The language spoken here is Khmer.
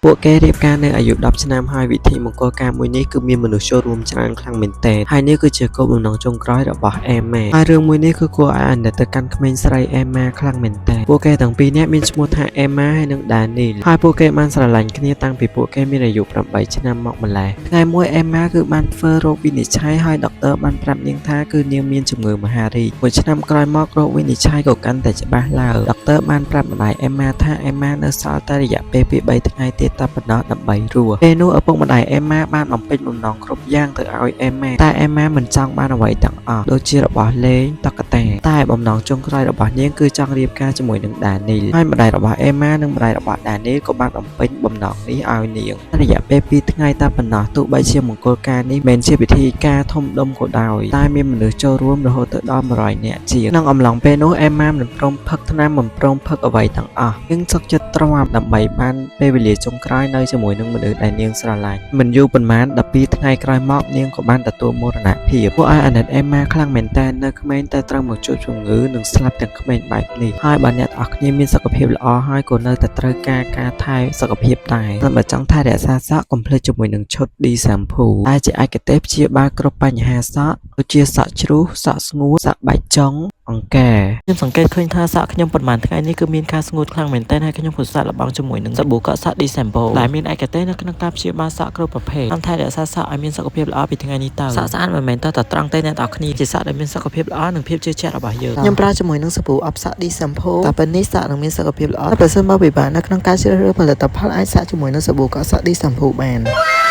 ពួកគេរៀបការនៅអាយុ10ឆ្នាំហើយវិធីមង្គលការមួយនេះគឺមានមនុស្សចូលរួមច្រើនខ្លាំងមែនទែនហើយនេះគឺជាគោលបំណងចុងក្រោយរបស់អេម៉ាហើយរឿងមួយនេះគឺគួរឲ្យអាណិតទៅកាន់ក្មេងស្រីអេម៉ាខ្លាំងមែនទែនពួកគេទាំងពីរនាក់មានឈ្មោះថាអេម៉ាហើយនិងដានីលហើយពួកគេបានស្រឡាញ់គ្នាតាំងពីពួកគេមានអាយុ8ឆ្នាំមកម្ល៉េះថ្ងៃមួយអេម៉ាគឺបានធ្វើរោគវិនិច្ឆ័យហើយដុកទ័របានប្រាប់នាងថាគឺនាងមានជំងឺមហារីកមួយឆ្នាំក្រោយមករោគវិនិច្ឆ័យក៏កាន់តែច្បាស់ឡើងដុកទ័របានប្រាប់ម្ដាយអេម៉ាថាអេម៉ានៅសល់តែរយៈពេលពី3ថ្ងៃទៀតតែប៉ុណ្ណោះដើម្បីរស់ពេលនោះឪពុកម្ដាយអេម៉ាបានបំពេញបំណងគ្រប់យ៉ាងទៅឲ្យអេម៉ាតែអេម៉ាមិនចង់បានអ្វីទាំងអស់ដូចជារបស់លេងតុក្កតាតែបំណងចុងក្រោយរបស់នាងគឺចង់រៀបការជាមួយនឹងដានីលហើយម្ដាយរបស់អេម៉ានិងម្ដាយរបស់ដានីលក៏បានបំពេញបំណងនេះឲ្យនាងរយៈពេល2ថ្ងៃតែប៉ុណ្ណោះទោះបីជាមង្គលការនេះមិនជាពិធីការធំដុំក៏ដោយតែមានមនុស្សចូលរួមរហូតទៅដល់100នាក់ជាងក្នុងអំឡុងពេលនោះអេម៉ាមិនព្រមផឹកថ្នាំមិនព្រមផឹកអ្វីទាំងអស់នាងសុខចិត្តទ្រាំដើម្បីបានពេលវេលាចុងក្រោយនៅជាមួយនឹងមនុស្សដែលនាងស្រឡាញ់មិនយូរប៉ុន្មាន12ថ្ងៃក្រោយមកនាងក៏បានទទួលមរណភាពពួកឲ្យអាណិតអេម៉ាខ្លាំងមែនតើនៅក្មេងតែត្រូវមកជួបជំងឺនិងស្លាប់ទាំងក្មេងបែបនេះហើយបើអ្នកទាំងអស់គ្នាមានសុខភាពល្អហើយក៏នៅតែត្រូវការការថែសុខភាពដែរតែបើចង់ថែរក្សាសក់កុំភ្លេចជាមួយនឹងឈុត D Shampoo ដែលជាឯកទេសព្យាបាលគ្រប់បញ្ហាសក់ដូចជាសក់ជ្រុះសក់ស្ងួតសក់បែកចុងអង្ការខ្ញុំសង្កេតឃើញថាសក់ខ្ញុំប៉ុន្មានថ្ងៃនេះគឺមានការស្ងួតខ្លាំងមែនទែនហើយខ្ញុំក៏សាកល្បងជាមួយនឹងសាប៊ូកក់សក់ D Shampoo ដែលមានឯកទេសនៅក្នុងការព្យាបាលសក់គ្រប់ប្រភេទតាមថែរក្សាសក់ឲ្យមានសុខភាពល្អពីថ្ងៃនេះទៅសក់ស្អាតមិនមែនតតែត្រង់ទេអ្នកទាំងអស់គ្នាជាសក់ដែលមានសុខភាពល្អនិងភាពជឿជាក់របស់យើង ខ្ញុំប្រើជាមួយនឹងសាប៊ូអបសក់ D Shampoo តែពេលនេះសក់នឹងមានសុខភាពល្អប្រសិនបើពិបាកនៅក្នុងការជ្រើសរើសផលិតផលអាចសាកជាមួយនឹងសាប៊ូកក់សក់ D Shampoo បាន។